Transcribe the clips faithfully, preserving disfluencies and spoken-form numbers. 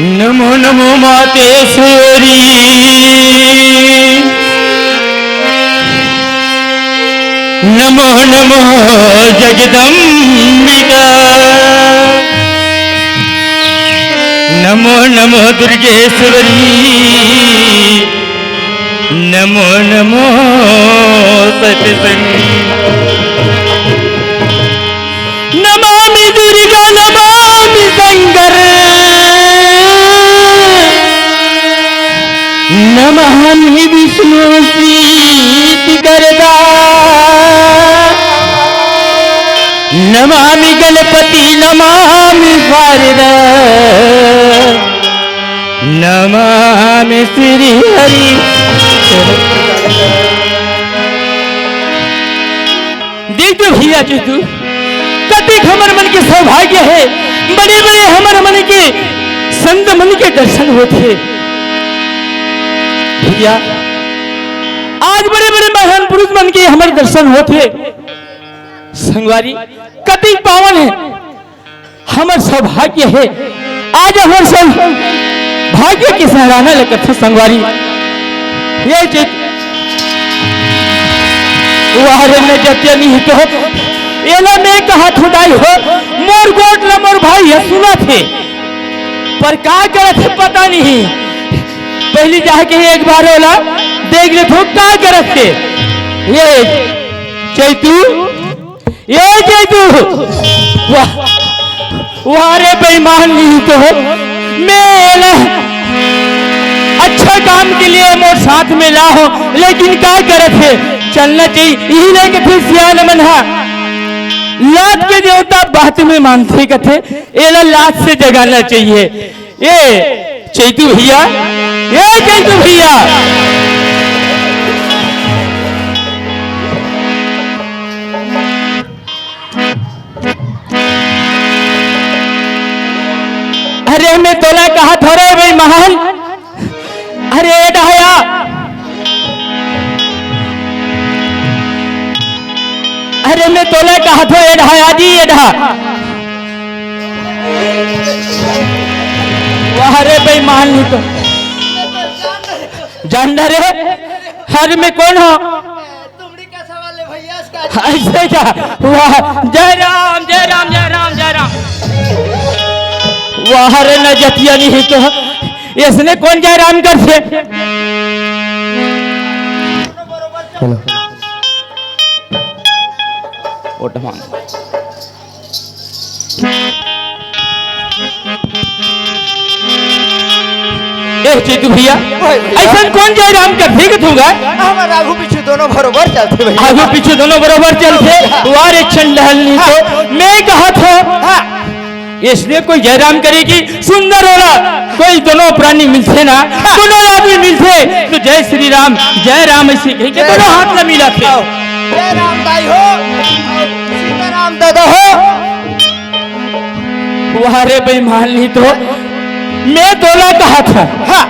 नमो नमो मातेश्वरी, नमो नमो जगदम्बिका, नमो नमो दुर्गेश्वरी, नमो नमो सत्संग। नमामि दुर्गा नमामि शंकर, नमामि विष्णु शीत करदा, नमामि गणपति नमामि शारदा, नमामि श्री हरि। देख तो भैया जी तू, कतिक हमर मन के सौभाग्य हे, बड़े-बड़े हमर मन के संत मन के दर्शन होथे। भैया, आज बड़े-बड़े महान पुरुष मन के हमर दर्शन होथे। संगवारी, कतिक पावन हे। हमर सौभाग्य हे, आज हमर सौभाग्य के सराहना ल करथन संगवारी। ये जे वाह रे नजतिया निहित हो, एला मैं कहत हूँ दाई हो, मोर गोठ ल मोर भाई ह सुनत हे, पर का करत हे पता नहीं। पहली जाके एक बार ओला देख लेथों का करत हे। ये चैतू, ये चैतू, वाह, वाह रे बेईमान निहित हो, मैं एला अच्छा काम के लिए मोर साथ में ला हो, लेकिन का करत हे, चलना चाहिए। इही लेके फिर सियान मन हा, लात के देवता बात में मानथे कथे, एला लात से जगाना चाहिए। ए चैतू भैया, ए चैतू भैया, अरे मैं तोला कहा थोरे बेईमान, अरे ए डहया, अरे मैं तोला कहा थो ए डहया जी, ए डहा। वाह रे बेईमान नहीं तो जान रे, हर में कौन हो? तुमड़ी का सवाल है भैया, इसका ऐसे क्या? वाह, जय राम, जय राम, जय राम, जय राम। वाह रे नजतिया नहीं तो, इसने कौन जय राम कर से? हेलो। ओ ढमान। ए चैतू भैया, ओए भैया। ऐसन कौन जयराम करथे के तू गा? हमर आगू पीछू दोनों बरोबर चलथे भैया। आगू पीछू दोनों बरोबर चलथे। वाह रे चंडाल नहीं तो हाँ। मैं कहत हूँ। हाँ। इसने कोई जयराम करे कि सुंदर वाला कोई दोनों प्राणी मिलथे ना, हाँ। दोनों आदमी मिलथे तो जय श्री राम, जय राम ऐसे कह के जय दोनों राम। हाथ ला मिलाथे। आओ। जय राम दाई हो, सीताराम दादा हो। वाह रे बेईमान नहीं तो मैं तोला कहत हूँ। हाँ।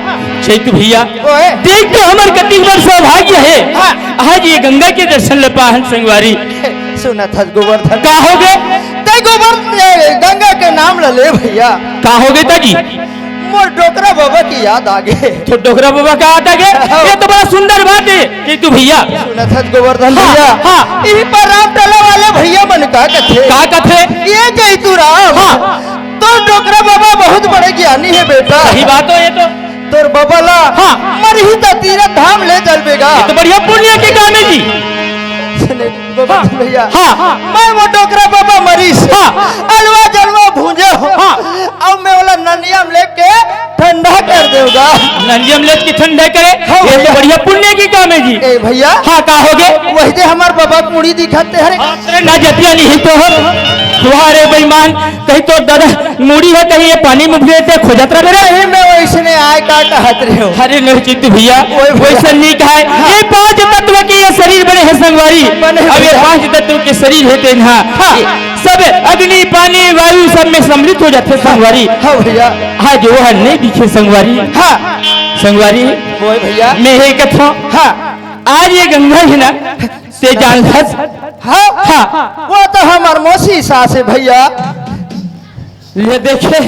चैतू भैया, ओए। देख तो हमर कति बड़ सौभाग्य हे। हाँ। आज ये गंगा के दर्शन ले पाहन संगवारी। सुनत हस गोवर्धन। का होगे? तै गोबर-, ए, गंगा के नाम ल ले भैया। का होगे ताजी? मोर डोकरा बाबा के याद आगे। तो डोकरा बाबा का याद आगे? हाँ। ये तो बड़ा सुंदर बात हे चैतू भैया। सुनत हस गोवर्धन हाँ, भैया। हाँ। इही पर रामटोला वाले भैया मन का कथे? का कथे? ए चैतू राम। हाँ। तोर डोकरा बाबा बहुत बड़े ज्ञानी हे बेटा। सही बात हो ये तो। तोर बाबा ला हाँ। मरही त तीरथ धाम ले चलबे गा। ये तो बढ़िया पुण्य के काम हे जी। सुने बाबा हाँ। भैया। हाँ। मैं वो डोकरा बाबा मरीस। हाँ। अलवा जलवा भूंजे हो। हाँ। अब मैं ओला ननिया में लेके ठंडा कर देवगा। ननिया में लेके ठंडा करे, हाँ ये तो भैया। बढ़िया पुण्य के काम हे जी। ए भैया। हाँ, का होगे? वही दे हमर बाबा के मुड़ी दिखत हे रे। हाँ, तेरे नजतिया नहीं तो हो। वाह रे बेईमान, कहीं तोर दादा मुड़ी हे, कहीं ये पानी में उबले ते खोजत रहे। नहीं, मैं वैसने आय का कहत रहे हो। अरे नहीं चैतू भैया, ओए भैया। वैसे नहीं कहा है। हाँ। ये पांच तत्व के ये शरीर बने हे संगवारी। बने अब ये भैया। पांच तत्व के शरीर हे तेन हा। हाँ। ये सब अग्नि, पानी, वायु सब में सम्मिलित हो जाथे संगवारी। हाँ भैया। आज वो ह नहीं दिखे संगवारी। हाँ। संगवारी। ओए भैया। मैं हे कथो। हाँ। आज ये गंगा हे ना, ते जान हस। हाँ। हाँ। वो तो हमर मौसी सास हे भैया। ले देखे,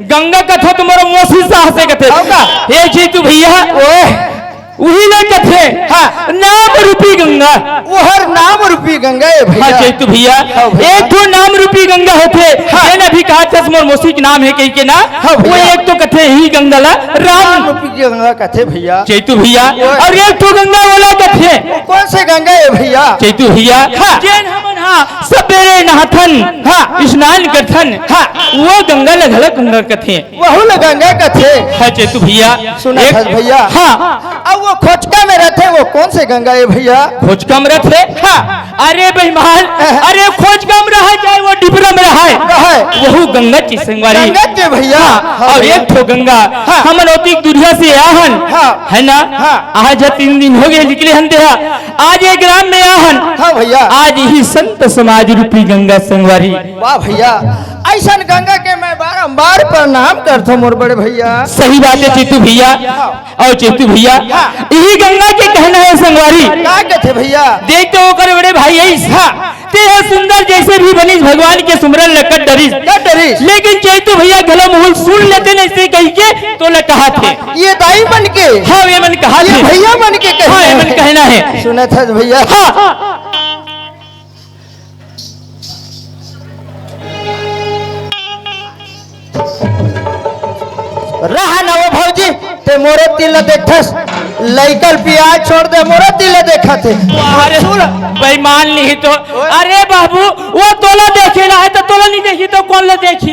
गंगा कथे त मोर मौसी सास हे कथे। हव का? ए चैतू भैया, ओए। उही ला कथे। हाँ। नाम रूपी गंगा। ओहर नाम रूपी गंगा ए भैया। हाँ, चैतू भैया। हाँ भैया। एक ठो नाम रूपी गंगा होथे। हाँ। जेन अभी कहत हस मोर मौसी के नाम हे कहिके ना। हाँ भैया। वो एक तो कथे इही गंगा ला राम नाम रूपी गंगा कथे भैया। चैतू भैया। ओए। अउ एक ठो गंगा ओला कथे। वो कौन से गंगा ए भैया? चैतू भैया। हाँ। जेन हमन हा सबेरे नहाथन, हाँ। स्नान करथन, हाँ। वो गंगा ला घलक गंगा कथे। वहू ला गंगा कथे। हाँ, चैतू भैया। सुनत हस भैया? हाँ। अउ वो खोचका में रथे, वो कौन से गंगा ए भैया? खोचका में रथे? हाँ। अरे बेईमान, हाँ। अरे खोचका में रहे चाहे वो डिबरा में रहे, रहे। वहू गंगा च ए संगवारी। गंगा च ए भैया। हाँ, हाँ अउ भैया। एक ठो गंगा, हाँ। हमन ओतिक दुरिहा से आहन, हाँ। है ना? हाँ। आज तीन दिन हो गए निकले हन तेहा। आज ए ग्राम में आहन। हाँ भैया। आज इही संत समाज रूपी गंगा संगवारी। वाह भैया, अइसन गंगा के मैं बारंबार प्रणाम करथों मोर बड़े भैया। सही बात हे चैतू भैया। हाँ। अउ चैतू भैया, हाँ। इही गंगा के कहना हे संगवारी। का कथे भैया? देख तो ओकर बड़े भाई अइस। हाँ। तेह सुंदर जइसे भी बनिस भगवान के सुमरन ल कर डरिस। कर डरिस। लेकिन चैतू भैया घलो मुँह सुन लेते न अइसे कहिके तोला कहत हे। ये दाई मन के। हाँ, ये मन कहत हे। भैया मन के कहना हे। हाँ, ये मन कहना हे। सुनत हस भैया। हाँ। रहा ना वो भौजी, ते मोरे तिल देखथस, लइका ल पियाज छोड़ दे, मोरे तिल देखत हे। अरे सुन, बेईमान नहीं तो। अरे बाबू, वो तोला देखे ला हे तो तोला नहीं देखी तो कोन ला देखी?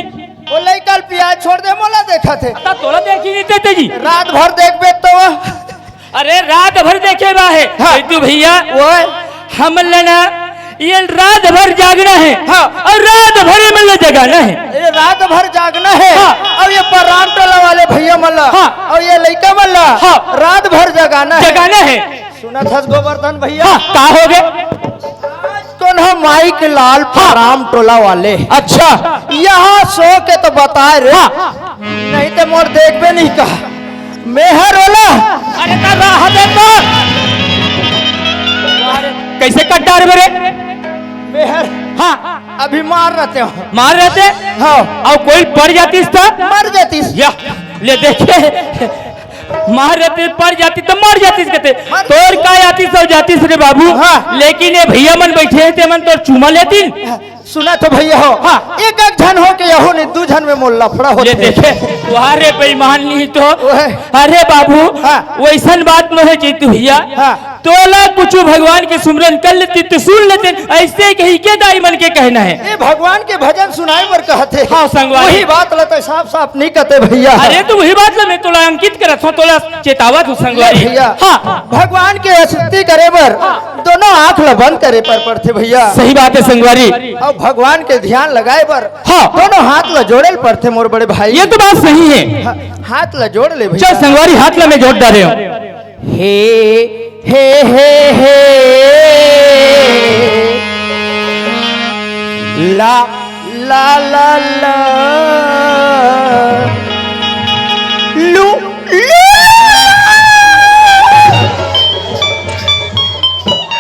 वो लइका ल पियाज छोड़ दे, मोला देखत हे। त तोला देखी नहीं देते जी। रात भर देखबे तो। अरे रात भर देखे बा हे। हाँ। चैतू भैया, ओए। हमन ल ना ये रात भर जागना हे। हाँ। अउ रात भर एमन ल जगाना हे। अरे रात भर जागना हे। हाँ। अउ ये पराम टोला वाले भैया मन ल। हाँ। अउ ये लइका मन ल। हाँ। रात भर जगाना हे। जगाना हे। सुनत हस गोवर्धन भैया? हाँ, का हो गे? कोनो माइक लाल हाँ। पराम टोला वाले। अच्छा। यहाँ सो के तो बताए रे। हाँ। नहीं तो मोर देखबे नहीं कहा। मेहर ओला। अरे त रहा दे तो। कइसे कट डारबे रे? मेहर। हाँ। अभी मार रहते हो। मार रहते? हाँ। अउ कोई पड़ जातिस त? मर जातिस। या, ले देखे। मार रहते, पड़ जातिस त मर जातिस कथे। मर तोर का आतिस अउ जातिस रे बाबू। हाँ। लेकिन ये भैया मन बइठे हे, ते मन तोर चूमा लेतिन। सुनत हो भैया हो। हाँ। एक एक झन हो के यहू नहीं, दू झन में मोर लफड़ा होथे। ले देखे, वाह रे बेईमान नहीं तो। ओहे। अरे बाबू, हाँ। वइसन बात नोहे चैतू भैया। हाँ। तोला कुछु भगवान के सुमरन कर लेतिन त सुन लेतिन, अइसे कहिके दाई मन के कहना हे। ए भगवान के भजन सुनाए बर कहत हे। हाँ, संगवारी। वही बात ल त साफ साफ नहीं कहते भैया। अरे त वही बात ल मैं तोला अंकित करत हों, तोला चेतावत हों संगवारी। भैया। हाँ। भगवान के स्तुति करे बर हाँ। दोनों आँख ल बंद करे पर पड़थे भैया। सही बात हे संगवारी। अउ भगवान के ध्यान लगाए बर हाँ। दोनों हाथ ल जोड़े ल पड़थे मोर बड़े भाई। ये तो बात सही हे। हा-, हाथ ल जोड़ ले भैया। चल संगवारी, हाथ ल मैं जोड़ डारे हों। हे, हे, हे, हे। ला, ला, ला, ला। लू, लू।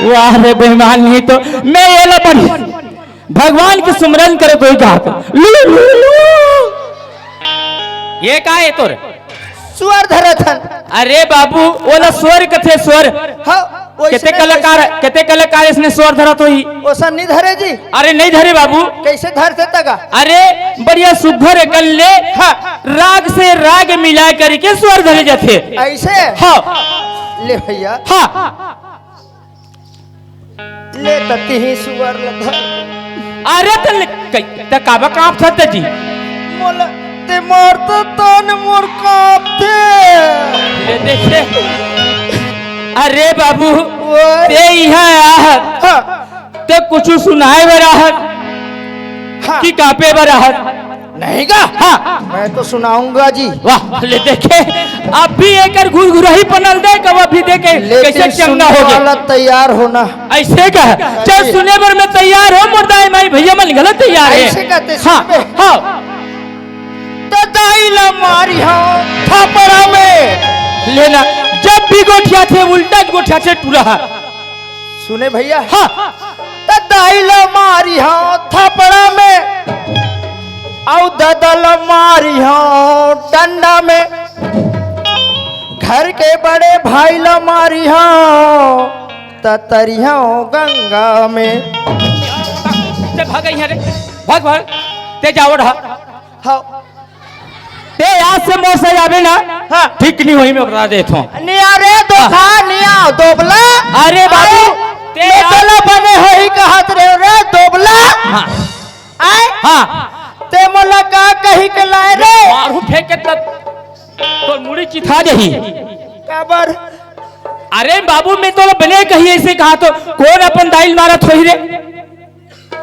वाह रे बेईमान, नहीं तो मैं ये ला पढ़ी। भगवान के सुमरन करे तो ही कहा था। लू, लू, लू। ये का हे तोर? सुअर धरत हन। अरे बाबू, ओला सुअर कथे, सुअर। हाँ, वइसने कते कलाकार, कइसे? कते कलाकार इसने सुअर धरत होही। ओसन नहीं धरे जी। अरे नहीं धरे बाबू। कइसे धरथे तगा? अरे बढ़िया सुघर एकन ले, हाँ। राग से राग मिला करके सुअर धरे जाथे। अइसे? हाँ। ले भैया। हाँ। ले त तिही सुअर ल धर। अरे त ले, कई, त काबर कांपथस जी? मोला, ते मोर तो तन मोर कांपथे। ले देखे। अरे बाबू, ओए। ते इहाँ आहस। हाँ। ते कुछु सुनाए बर आहस हाँ। कि कांपे बर आहस? नहीं गा? हाँ। मैं तो सुनाऊंगा जी। वाह, ले देखे, अब भी एकर घुरघुराही पनल दे, कब अभी देखे, लेकिन कइसे चंगा हो गया। वाला तैयार होना। अइसे का? चल, सुने बर मैं तैयार हों, मोर दाई माई भैया मन घलो तैयार हे। अइसे कहते हाँ, सुनबे। हाँ। त दाई ला मारिहौं थापड़ा में। लेना, जब भी गोठियाथे, उल्टा गोठियाथे टूरा। सुने भैया। हाँ। त दाई ल मारिहौं थापड़ा में, अउ ददा ल मारिहौं के बड़े भाई ला मारिहंव, त तरिहंव गंगा में। ते भाग यहाँ रे, भाग, भाग। ते जावड़ हा। हाँ। ते आज से मोर से जाबे ना, हाँ। ठीक नहीं होही, मैं बता देत हूँ। निया रे, धोखा, निया, दोबला। अरे बाबू, अरे, ते मैं आज तोला बने होही कहत रहे रे, दोबला। हाँ। आय? हाँ। ते मोला का कही के लाए रे? मारू फेंक के तब तोर मुड़ी चिथा जाही। काबर? अरे बाबू, मैं तोला बने कही ऐसे कहा तो कोन अपन दाई ल मारत होही रे?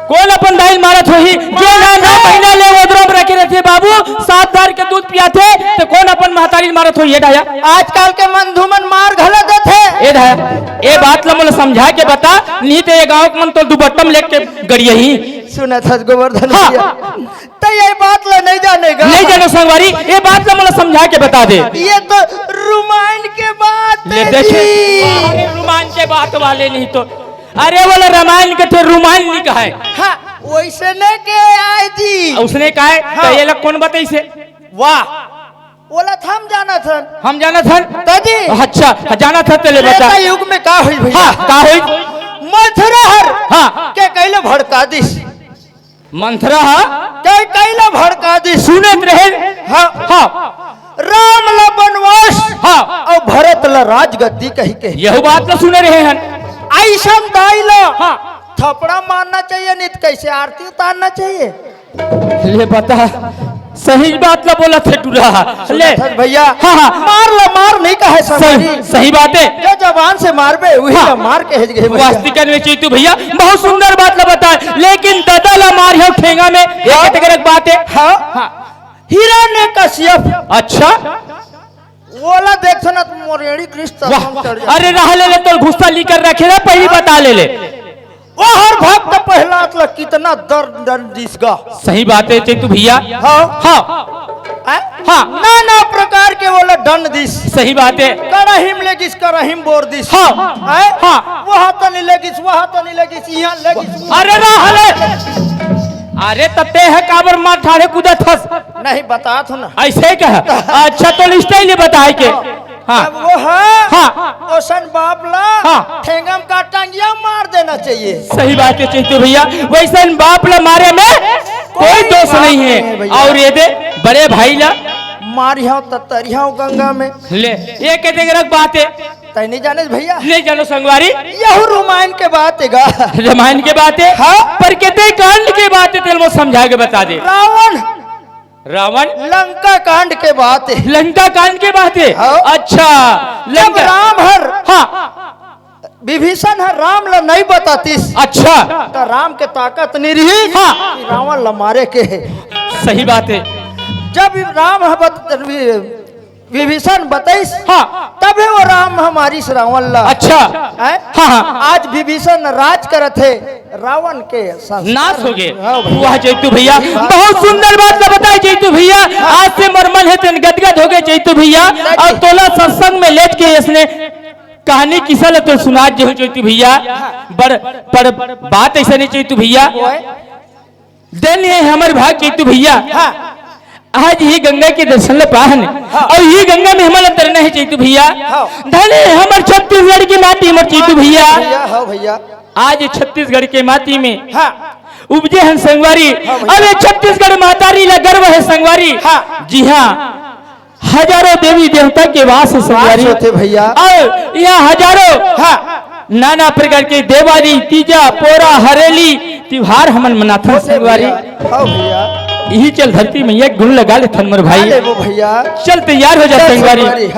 कोन अपन दाई ल मारत होही? जे ना, ना महीना ले ओदरम रखे रथे बाबू, सात दार के दूध पियाथे, त कोन अपन महतारी ल मारत होही? ए ढाया। आजकल के मनधू मन मार घला देथे। ए ढाया, ए बात ल मोला समझा के बता, नहीं त ए गाँव के मन तो दुबट्टम लेके गड़ियाही। सुनत हस गोवर्धन हाँ। भैया, त ये बात ल नहीं जाने गा। नहीं जानो संगवारी, ये बात ल मोला समझा के बता दे। ये तो रुमायन के बात ले है देखे। जी। अरे रुमायन के बात वाले नहीं तो, अरे वाला रामायण के थे, रुमायन नहीं कहे। हाँ, वैसे नहीं के आए जी। उसने कहा है, हाँ। तो ये लोग कौन बताई से? वाह, बोला था हम जाना था। हम जाना था? दादी। अच्छा, जाना था, तेले बता। त्रेता युग में का हुई भैया? हाँ, का हुई? मंथरा हर हाँ। के कैले भड़का दिस। मंथरा हा? कई कई ला भड़का दिस। सुनत रहे। हाँ। हाँ। राम ला बनवास हाँ। अउ भरत ला राजगद्दी कही के। यहू बात ला सुने रहे हन। अइसन दाई ला हाँ। थपड़ा मारना चाहिए, नहीं तो कैसे आरती उतारना चाहिए? ले बता, सही बात ला बोला थे टूरा। ले। सुनत हस भैया, हाँ, हाँ। मार ला मार नहीं कहे सही, संगवारी। सही बात है। जो जबान से मारबे, वही हाँ। ला मार कहे गए भैया। वास्तिकन में चैतू भैया, बहुत सुंदर बात ला बताए, लेकिन ददा ला मार है ठेंगा में, ये हाँ। कितने गलत बात है? हाँ। हाँ। हिरण्यकश्यप। अच्छा। ओला देखथन त मोर एड़ी कृष्ण वाह। तत्व चढ़ जाथे। अरे रहा ले ले, तो गुस्सा ली कर रखे ना, पहली बता ले ले। ओहर भक्त प्रहलाद ला कितना दर्द दर्द दिस गा। सही बात है चैतू भैया। हाँ। हाँ। हैं? हाँ। नाना प्रकार के ओला दंड दिस। सही बात है। करहिम ले गिस, करहिम बोर दिस। हाँ। हैं? हाँ। वह तनी ले गिस, वह तनी ले गिस, यहाँ ले गिस। अरे रहा ले। अरे तते है काबर मार ठाड़े कूदत हस। नहीं बतात हूँ ना। ऐसे ही कह। अच्छा तो स्टाइल ये बताए के। हाँ। अब वो है, हाँ। ओसन बाप ला हाँ। ठेंगा में का टांगिया मार देना चाहिए। सही बात है चैतू भैया, वैसन बाप ला मारे में कोई कोई दोष बात नहीं नहीं है है। भैया। और ये दे बड़े भाई ला मारिहंव त तरिहंव गंगा में। ले, ये कहते गलत बात है। तै नहीं जाने भैया? नहीं जानो संगवारी। यहू रामायण के बात है गा। रामायण के बात है? हाँ। पर कहते कांड के बात है, तेल वो समझा के बता दे। रावण रावण? लंका कांड के बात है। लंका कांड के बात है? हाँ। अच्छा, जब लंका। राम हर हाँ। विभीषण हर राम ला नहीं बतातिस। अच्छा। तो राम के ताकत नहीं रही हाँ। कि रावण ला मारे के। सही बात है। जब राम ह बत-, वि-, विभीषण बताइस, हाँ। तबे वो राम ह मारिस रावण ला। अच्छा। हैं? हाँ, हाँ। आज विभीषण राज करत है, रावण के संस-, नाश हो गए। हाँ भैया। वाह चैतू भैया, बहुत सुंदर बात ला बताए चैतू भैया। आज से मोर मन है तेन गदगद हो गए चैतू भैया। हाँ जी। और तोला सत्संग में लेट के इसने कहानी किसा ला तो सुना जे हो चैतू भैया। बड़, बड़ बात ऐसा नहीं चैतू भैया। ओए। धन्य है हमर भाग चैतू भैया। हाँ। आज ये गंगा के दर्शन ले पाहन हाँ। और ये गंगा में हमला तरना है चैतू भैया। हाँ। धन्य है हमर छत्तीसगढ़ की माटी हमर चैतू भैया। भैया, हाँ भैया। आज छत्तीसगढ़ के माटी में हाँ। उपजे हन संगवारी। हाँ भैया। अब ये छत्तीसगढ़ महतारी ला गर्व है संगवारी। हाँ। जी हाँ, हजारों देवी देवता के वास है संगवारी। वास होथे भैया। और यहाँ हजारों हाँ। नाना प्रकार के देवारी, तीजा, पोरा, हरेली त्योहार हमन मनाथन होथे संगवारी। भैया। हाँ भैया। यही चल धरती मैया गुण लगा लेथन मोर भाई। गा लेबो भैया। चल तैयार हो जा चल संगवारी। संगवारी, हाँ।